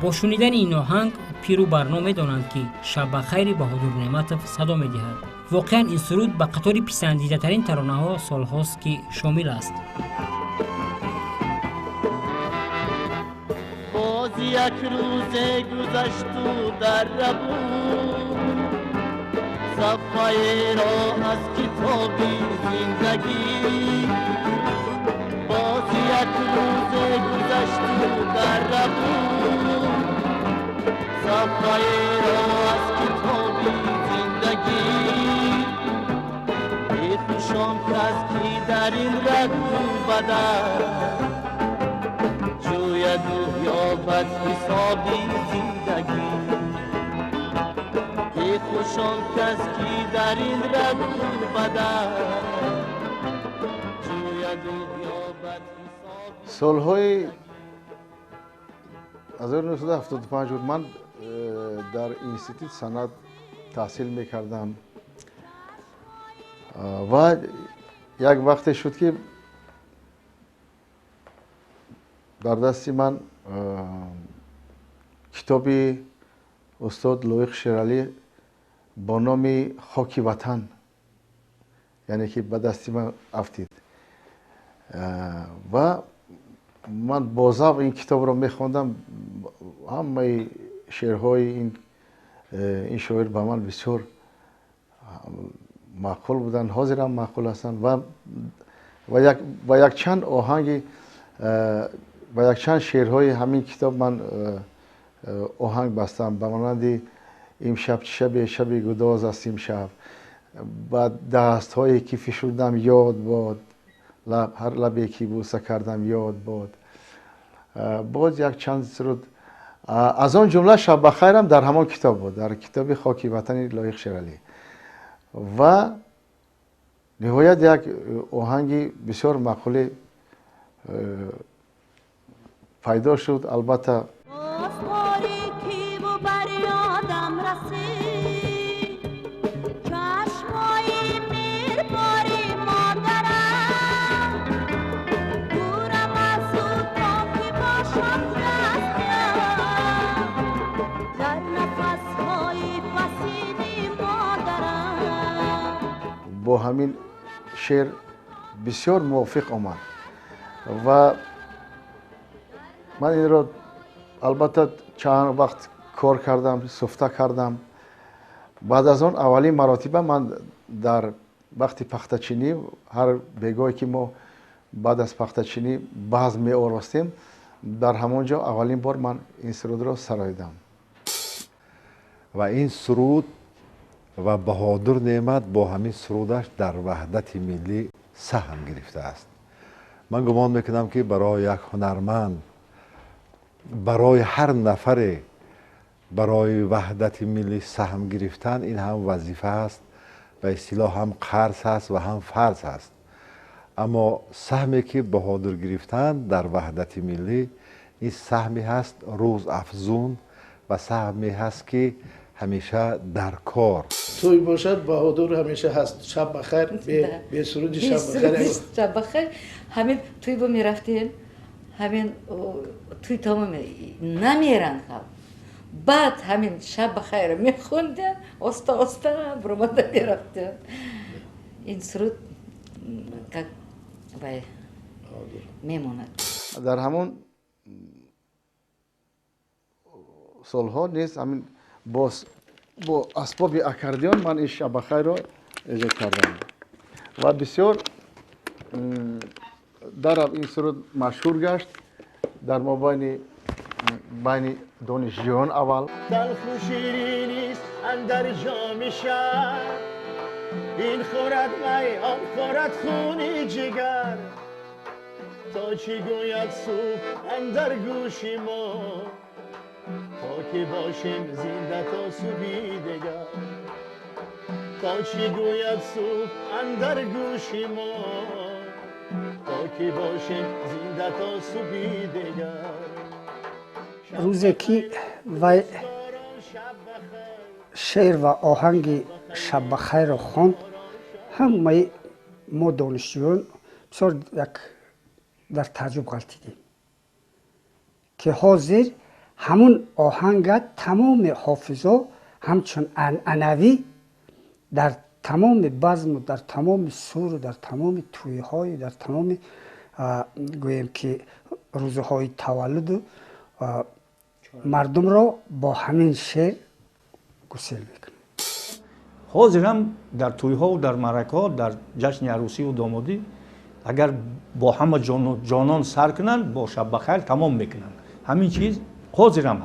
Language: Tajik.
Бо шунидани ин оҳанг пиру барно медонанд, ки «Шаббахайри» Баҳодур Неъматов садо медиҳад. Воқеан, ин суруд ба қатори писандидатарин таронаҳо солҳост, ки шомил аст. Боз як рӯзе гузашту дар рабуд сафҳаеро аз китоби зиндагӣ. Боз як рӯзе гузашту дар рабуд сафҳаеро аз китоби зиндагӣ. Бехушон кас ки дар ин рагу бадан ҷӯяду ёбад ҳисоби зиндагӣ. Бехушон кас ки дар ин рагу бадан ҷӯяду ёбад ҳисоби. Солҳои 1975 буд, ман дар институти санъат таҳсил мекардам ва як вақте шуд, ки дар дасти ман китоби устод Лоиқ Шералӣ бо номи «Хоки ватан», яъне ки ба дасти ман афтид ва ман бо завқ ин китобро мехондам. Ҳамаи шеърҳои ин шоир ба ман бисёр маъқул буданд, ҳозирам маъқул ҳастанд ва якчанд оҳанги ва якчанд шеърҳои ҳамин китоб ман оҳанг бастам, ба монанди «Имшаб чӣ шабе, шаби гудоз аст имшаб», ба дастҳое ки фишурдам ёд бод, ҳар лабе ки бӯса кардам ёд бод, боз якчанд суруд, аз он ҷумла «Шаббахайрам» дар ҳамон китоб буд, дар китоби «Хоки ватани» Лоиқ Шералӣ. Ва ниҳоят як оҳанги бисёр маъқуле пайдо шуд, албатта. Боз торикиву бар ёдам расид чашмои меҳрбори модарам. Дурам аз ӯ то ки бошам дастёб дар нафасҳои пасини модарам. Бо ҳамин шеър бисёр мувофиқ омад ва ман инро албатта чанд вақт кор кардам, суфта кардам. Баъд аз он аввалин маротиба ман дар вақти пахтачинӣ, ҳар бегоҳе ки мо баъд аз пахтачинӣ базм меоростем, дар ҳамон ҷо аввалин бор ман ин сурудро сароидам. Ва ин суруд ва Баҳодур Неъмат бо ҳамин сурудаш дар ваҳдати миллӣ саҳм гирифтааст. Ман гумон мекунам, ки барои як ҳунарманд, барои ҳар нафаре барои ваҳдати миллӣ саҳм гирифтан ин ҳам вазифа аст, ба истилоҳ ҳам қарз ҳаст ва ҳам фарз ҳаст. Аммо саҳме ки Баҳодур гирифтан дар ваҳдати миллӣ, ин саҳме ҳаст рӯз афзун ва саҳме ҳаст, ки ҳамеша дар кор. Тӯй бошад, Баҳодур ҳамеша ҳаст. «Шаб бахайр» бе суруди «Шаб бахайр». «Шаб бахайр». Ҳамин тӯй бо мерафтем, ҳамин тӯй тамом намеранд халқ, баъд ҳамин «Шаб бахайр» мехондем, оста оста буромада мерафтем. Ин суруд как вай мемонад. Дар ҳамон солҳо низ ҳамин боз бо асбоби аккордеон ман ин «Шаббахайрро» эҷод кардам ва бисёр дарав ин суруд машҳур гашт дар мобайни байни донишҷӯён аввал. Талху ширинист андар ҷоми шаб, ин хӯрад май, он хӯрад хуни ҷигар. То чӣ гӯяд субҳ андар гӯши мо, то ки бошем зинда то субҳи дигар. То чӣ гӯяд субҳ андар гӯши мо, то ки бошем зинда то субҳи дигар. Рӯзе ки вай шеър ва оҳанги «Шаббахайрро» хонд, ҳамаи мо донишҷӯён бисёр як дар тааҷҷуб ғалтидем, ки ҳозир Ҳамун оҳанга тамоми ҳофизо ҳамчун анъанавӣ дар тамоми базму, дар тамоми суру, дар тамоми тӯйҳою, дар тамоми, гӯем ки, рӯзҳои таваллуду мардумро бо ҳамин шеър гусел мекунад. Ҳозир ҳам дар тӯйҳову дар маъракаҳо, дар ҷашни арӯсиву домодӣ агар бо ҳама ҷонон сар кунанд, бо «Шаббахайр» тамом мекунанд. Ҳамин чиз ҳозир ҳам.